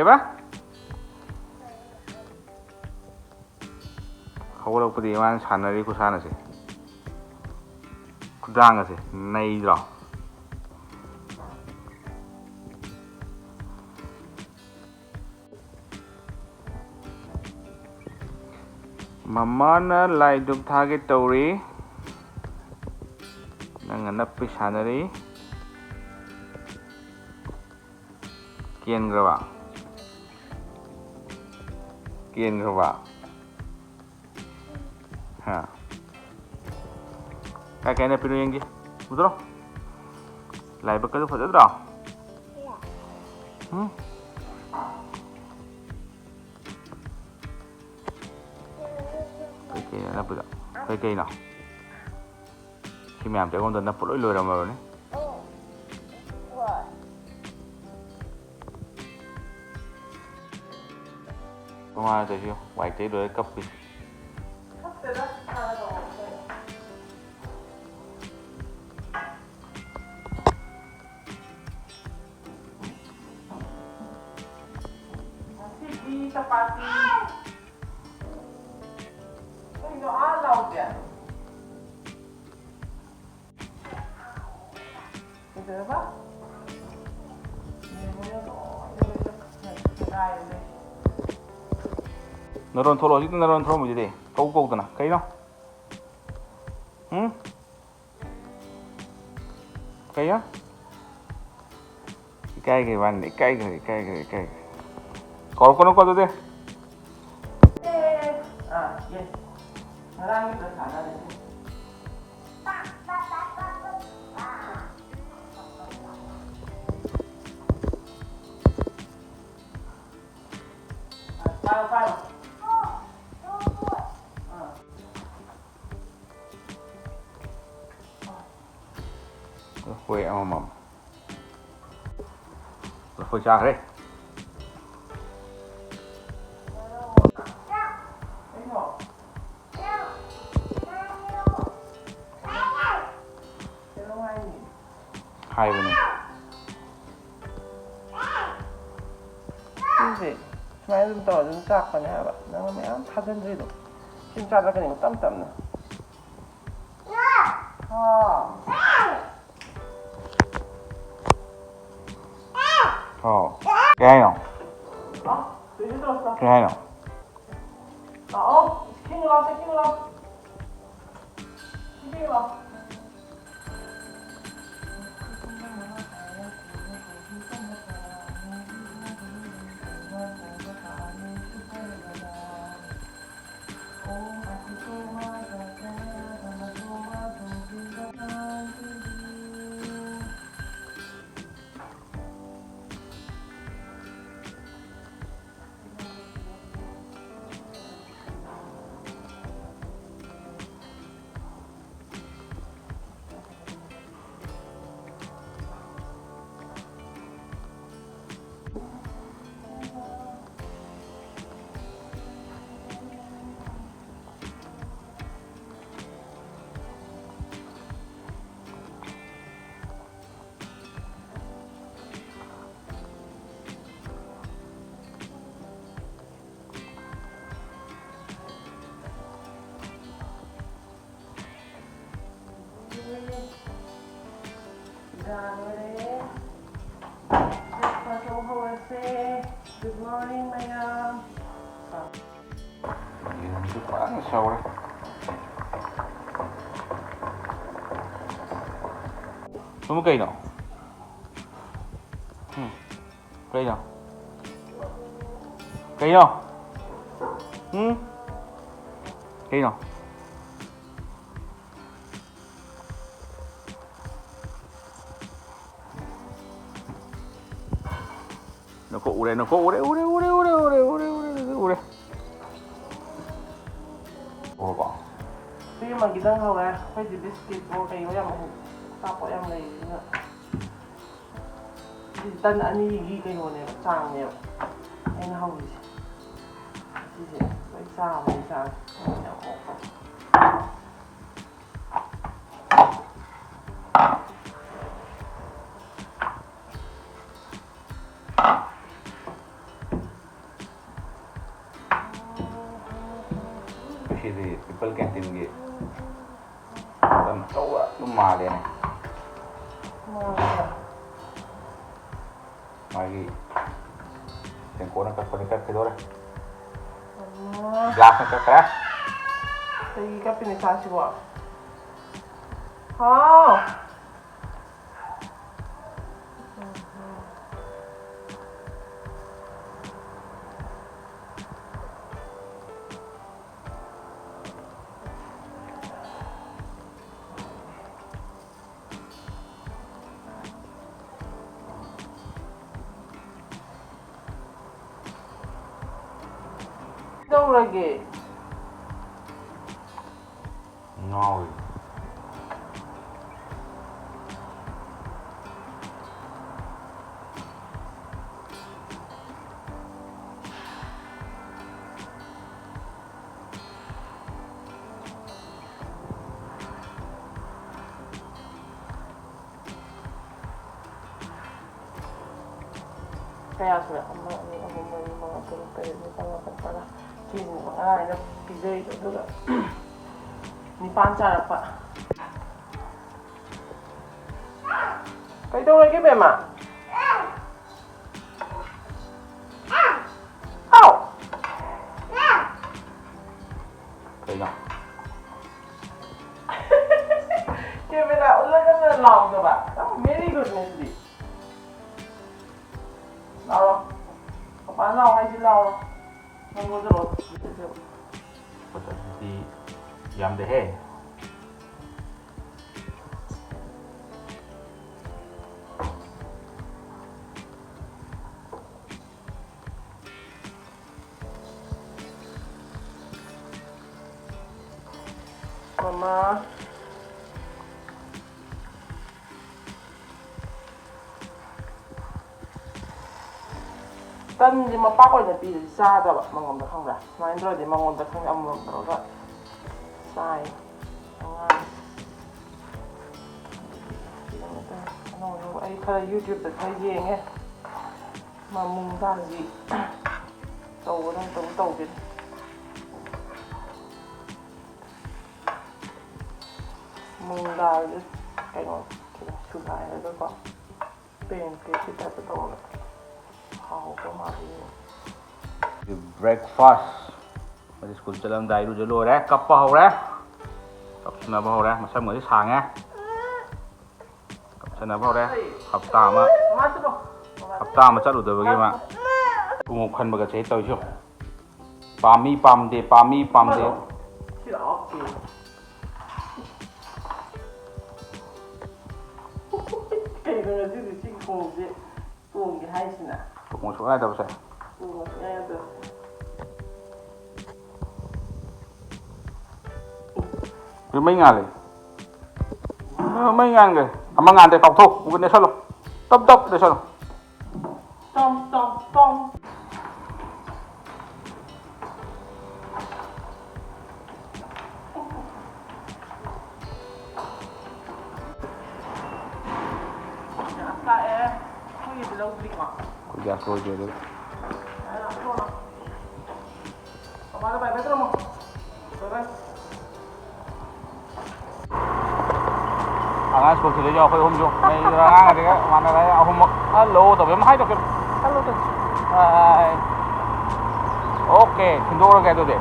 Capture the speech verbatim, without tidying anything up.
ꯀꯩꯕ? ꯍꯧꯒꯠꯂꯛꯄꯗꯒꯤ ꯃꯥꯅ ꯁꯥꯟꯅꯔꯤ ꯈꯨꯁꯥꯟꯅꯁꯦ, ꯈꯨꯗꯥꯡꯒꯁꯦ ꯅꯩꯗ꯭ꯔꯣ? ꯃꯃꯥꯅ ꯂꯥꯏ ꯙꯨꯞ ꯊꯥꯒꯦ ꯇꯧꯔꯤ꯫ ꯅꯪꯅ ꯅꯞꯄꯤ ꯁꯥꯟꯅꯔꯤ꯫ ꯀꯦꯟꯈ꯭ꯔꯕ? ꯀꯦꯟꯈ꯭ꯔꯕ? ꯍꯥ? ꯀꯥꯏ ꯀꯥꯏ ꯅꯞꯄꯤꯅꯣ ꯌꯦꯡꯒꯦ꯫ ꯎꯗ꯭ꯔꯣ? ꯂꯥꯏꯕꯛꯀꯗꯣ ꯐꯖꯗ꯭ꯔꯣ? ꯎꯝ? ꯀꯩꯀꯩꯅꯣ ꯅꯞꯄꯤꯗꯣ? ꯀꯩꯀꯩꯅꯣ? ꯁꯤ ꯃꯌꯥꯝꯁꯦ ꯑꯩꯉꯣꯟꯗ ꯅꯞꯄ ꯂꯣꯏ ꯂꯣꯏꯔꯝꯃꯕꯅꯤ꯫ ꯃꯃꯥꯅ ꯇꯧꯏꯁꯤ ꯌꯦꯡꯉꯨ, ꯋꯥꯏ ꯇꯩ ꯂꯣꯏꯔ ꯀꯞꯄꯤ꯫ ꯉꯁꯤꯗꯤ ꯆꯄꯥꯇꯤ꯫ ꯀꯩꯅꯣ ꯑꯥ ꯂꯥꯎꯗꯦ? ꯀꯩꯗꯧꯔꯕ? ꯅꯔꯣꯟ ꯊꯣꯛꯂꯛꯑꯣ, ꯍꯧꯖꯤꯛꯇ ꯅꯔꯣꯟ ꯊꯣꯛꯂꯝꯃꯤꯁꯤꯗꯤ꯫ ꯀꯧ ꯀꯧꯗꯅ꯫ ꯀꯩꯅꯣ? ꯎꯝ? ꯀꯩꯅꯣ? ꯏꯀꯥꯏꯈ꯭ꯔꯦ ꯋꯥꯅꯤꯗ, ꯏꯀꯥꯏꯈ꯭ꯔꯦ, ꯏꯀꯥꯏꯈ꯭ꯔꯦ, ꯏꯀꯥꯏꯈ꯭ꯔꯦ꯫ ꯀꯧꯔꯛꯀꯅꯨꯀꯣ ꯑꯗꯨꯗꯤ꯫ ꯑꯥ, yes꯫ ꯉꯔꯥꯡꯒꯤꯗꯣ ꯁꯥꯟꯅꯔꯁꯤ꯫ ꯑꯥ, ꯄꯥꯏꯌꯣ, ꯄꯥꯏꯌꯣ꯫ ꯑꯥ꯫ ꯂꯐꯣꯏ ꯑꯃꯃꯝ꯫ ꯂꯐꯣꯏ ꯆꯥꯈ꯭ꯔꯦ꯫ ꯍꯥꯏꯕꯅꯤ꯫ ꯁꯦ, ꯁꯨꯃꯥꯏꯅ ꯑꯗꯨꯝ ꯇꯧꯔ ꯑꯗꯨꯝ ꯆꯥꯛꯄꯅꯦ ꯍꯥꯏꯕ꯫ ꯅꯪꯅ ꯃꯌꯥꯝ ꯊꯥꯖꯤꯟꯗ꯭ꯔꯤꯗꯣ꯫ ꯁꯤ ꯆꯥꯔꯛꯀꯅꯤ ꯇꯞ ꯇꯞꯅ꯫ ꯍꯥꯎ꯫ ꯍꯥꯎ꯫ ꯀꯩ ꯍꯥꯏꯅꯣ? ꯂꯥꯛꯑꯣ꯫ ꯀꯩ ꯍꯥꯏꯅꯣ? ꯂꯥꯛꯑꯣ꯫ ꯏꯁꯤꯡ ꯂꯥꯛꯑꯣ, ꯏꯁꯤꯡ ꯂꯥꯛꯑꯣ꯫ ꯏꯁꯤꯡ ꯂꯥꯛꯑꯣ꯫ ꯆꯥ ꯂꯣꯏꯔꯦ꯫ Breakfast ꯇꯧ ꯍꯧꯔꯁꯦ꯫ Good morning, ꯃꯌꯥꯝ꯫ ꯌꯦꯔꯨꯝꯁꯨ ꯐꯖꯅ ꯁꯧꯔꯦ꯫ ꯁꯣꯝꯕꯨ ꯀꯩꯅꯣ? ꯎꯝ꯫ ꯀꯩꯅꯣ? ꯀꯩꯅꯣ? ꯎꯝ? ꯀꯩꯅꯣ? ꯅꯈꯣꯛ ꯎꯔꯦ, ꯅꯈꯣꯛ ꯎꯔꯦ, ꯎꯔꯦ, ꯎꯔꯦ꯫ ꯎꯔꯕꯣ? ꯁꯤ ꯑꯃ ꯈꯤꯇꯪ ꯍꯧꯔꯦ꯫ ꯑꯩꯈꯣꯏꯗꯤ ꯕꯤꯁꯀꯤꯠꯄꯣ ꯀꯩꯑꯣ ꯌꯥꯝ ꯍꯧ-, ꯑꯆꯥꯄꯣꯠ ꯌꯥꯝ ꯂꯩꯔꯤꯁꯤꯅ꯫ ꯁꯤ ꯇꯟ ꯑꯅꯤꯒꯤ ꯀꯩꯅꯣꯅꯦꯕ, ꯆꯥꯡꯅꯦꯕ ꯑꯩꯅ ꯍꯧꯔꯤꯁꯦ꯫ ꯁꯤꯁꯦ ꯂꯣꯏ ꯆꯥꯕꯅꯤ, ꯆꯥꯕ ꯌꯥꯝ ꯑꯣꯛꯄ꯫ ꯃꯥꯜꯂꯦꯅꯦ꯫ ꯃꯥꯜꯂꯦ꯫ ꯃꯥꯒꯤ ꯇꯦꯡꯀꯣꯠꯅ ꯀꯛꯄꯗꯤ ꯀꯛꯈꯤꯗꯣꯔꯦ꯫ ꯑꯃ꯫ ꯒ꯭ꯂꯥꯁꯅ ꯀꯛꯈ꯭ꯔꯦ꯫ ꯀꯩꯒꯤ ꯀꯞꯄꯤꯅꯣ ꯏꯆꯥꯁꯤꯕꯣ? ꯍꯥꯎ꯫ ꯀꯩꯗꯧꯔꯒꯦ? ꯉꯥꯎꯔꯤ꯫ ꯀꯌꯥ ꯁꯨꯔꯦ? ꯑꯃ, ꯑꯅꯤ, ꯑꯍꯨꯝ, ꯃꯔꯤ, ꯃꯉꯥ, ꯇꯔꯨꯛ, ꯇꯔꯦꯠ, ꯅꯤꯄꯥꯜ, ꯃꯥꯄꯜ, ꯇꯔꯥ꯫ ꯁꯤ ꯃꯉꯥ ꯑꯩꯅ ꯄꯤꯖꯩꯗꯣ, ꯑꯗꯨꯒ ꯅꯤꯄꯥꯟ ꯆꯥꯔꯛꯄ꯫ ꯀꯩꯗꯧꯔꯒꯦ, ꯕꯦꯝꯃ? ꯍꯥꯎ! ꯀꯩꯅꯣ? ꯀꯦꯃꯦꯔꯥ ꯎꯠꯂꯒꯅ ꯂꯥꯎꯗꯕ꯫ ꯌꯥꯝ very good ꯅꯦ ꯁꯤꯗꯤ꯫ ꯂꯥꯎꯔꯣ꯫ ꯄꯄꯥ ꯂꯥꯎ ꯍꯥꯏꯁꯤ ꯂꯥꯎꯔꯣ꯫ ꯅꯪ ꯂꯧꯖꯔꯣ꯫ ꯑꯗꯨꯗꯤ ꯌꯥꯝꯗꯦꯍꯦ꯫ ꯃꯃꯥ꯫ ꯇꯟꯁꯦ ꯃꯄꯥꯛ ꯑꯣꯏꯅ ꯄꯤꯔꯗꯤ ꯆꯥꯗꯕ ꯃꯉꯣꯟꯗ, ꯈꯪꯕ꯭ꯔꯥ? ꯁꯨꯃꯥꯏꯅ ꯇꯧꯔꯗꯤ ꯃꯉꯣꯟꯗ ꯈꯪꯗꯦ ꯑꯃꯃꯝ ꯇꯧꯔꯒ ꯆꯥꯏ ꯑꯉꯥꯡ꯫ ꯑꯅꯧ ꯑꯅꯧꯕ ꯑꯩ ꯈꯔ YouTube-ꯇ ꯈꯔ ꯌꯦꯡꯉꯦ꯫ ꯃꯃꯨꯡ ꯇꯥꯡꯒꯤ ꯇꯧꯕꯗ ꯇꯧ ꯇꯧꯒꯦ꯫ ꯅꯨꯡꯗꯥꯡꯁꯦ ꯀꯩꯅꯣ ꯈꯤꯇꯪ ꯁꯨꯒꯥꯏꯔꯒꯀꯣ, ꯄꯦꯟ ꯀꯦꯛꯀꯤ ꯇꯥꯏꯞꯇ ꯇꯧꯔꯒ ꯍꯥꯎꯗꯧ ꯃꯥꯜꯂꯤ꯫ Breakfast꯫ ꯃꯁꯤ ꯁ꯭ꯀꯨꯜ ꯆꯠꯂꯝꯗꯥꯏ ꯏꯔꯨꯖ ꯂꯣꯏꯔꯦ꯫ ꯀꯞꯄ ꯍꯧꯔꯦ꯫ ꯀꯞꯁꯤꯟꯅꯕ ꯍꯧꯔꯦ꯫ ꯃꯁꯝꯒꯁꯦ ꯁꯥꯡꯉꯦ꯫ ꯀꯞꯁꯤꯟꯅꯕ ꯍꯧꯔꯦ꯫ ꯍꯞꯇꯥ ꯑꯃ꯫ ꯍꯞꯇꯥ ꯑꯃ ꯆꯠꯂꯨꯗꯕꯒꯤ ꯃꯥ ꯈꯣꯡꯎꯞ ꯈꯟꯕꯒ ꯆꯦꯛ ꯇꯧꯔꯤꯁꯤ ꯌꯦꯡꯉꯨ꯫ ꯄꯥꯝꯃꯤ ꯄꯥꯝꯗꯦ, ꯄꯥꯝꯃꯤ ꯄꯥꯝꯗꯦ꯫ ꯀꯩꯅꯣ ꯉꯁꯤꯗꯤ ꯁꯤ ꯈꯣꯡꯎꯞꯁꯦ ꯇꯣꯡꯒꯦ ꯍꯥꯏꯁꯤꯅ? ꯇꯣꯡꯉꯣ ꯁꯨꯡꯌꯥ ꯌꯥꯗꯕꯁꯦ꯫ ꯇꯣꯡꯉꯣ ꯁꯨꯡꯌꯥ ꯌꯥꯗꯕꯁꯦ꯫ ꯃꯩ ꯉꯥꯜꯂꯦ꯫ ꯑ, ꯃꯩ ꯉꯥꯟꯈ꯭ꯔꯦ꯫ ꯑꯃ ꯉꯥꯟꯗꯦ, ꯀꯥꯎꯊꯣꯛ꯫ ꯑꯃꯨꯛꯀ ꯅꯦꯠꯁꯜꯂꯣ꯫ ꯇꯞ ꯇꯞ ꯅꯦꯠꯁꯜꯂꯣ꯫ ꯇꯣꯡ, ꯇꯣꯡ, ꯇꯣꯡ꯫ ꯌꯥꯝ ꯂꯥꯛꯑꯦ꯫ ꯑꯩꯈꯣꯏꯒꯤꯗꯤ ꯂꯧꯗ꯭ꯔꯤꯀꯣ? ꯑꯩꯈꯣꯏ ꯒ꯭ꯌꯥꯁ ꯂꯣꯏꯗ꯭ꯔꯤ ꯑꯗꯨꯒ꯫ ꯑ, ꯂꯥꯛꯊꯣꯛꯑꯣ꯫ ꯃꯃꯥꯗ ꯕꯥꯏ ꯕꯥꯏ ꯇꯧꯔꯝꯃꯣ꯫ ꯕꯥꯏ ꯕꯥꯏ꯫ ꯑꯉꯥꯡ ꯁ꯭ꯀꯨꯜ ꯊꯤꯜꯂꯛꯏꯁꯦ ꯑꯩꯈꯣꯏ ꯑꯍꯨꯝꯁꯨ꯫ ꯃꯩꯗꯨꯅ ꯑꯉꯥꯡ ꯑꯗꯨꯒ ꯃꯥꯟꯅꯔꯦ ꯑꯍꯨꯝꯃꯛ꯫ ꯍꯜꯂꯣ ꯇꯧꯕꯤ ꯑꯃ ꯍꯥꯏ ꯇꯧꯕꯤ꯫ ꯍꯜꯂꯣ ꯇꯧꯕꯤ꯫ ꯍꯥꯏ꯫ ꯑꯣꯀꯦ, ꯊꯤꯟꯗꯣꯛꯎꯔꯒꯦ ꯑꯗꯨꯗꯤ꯫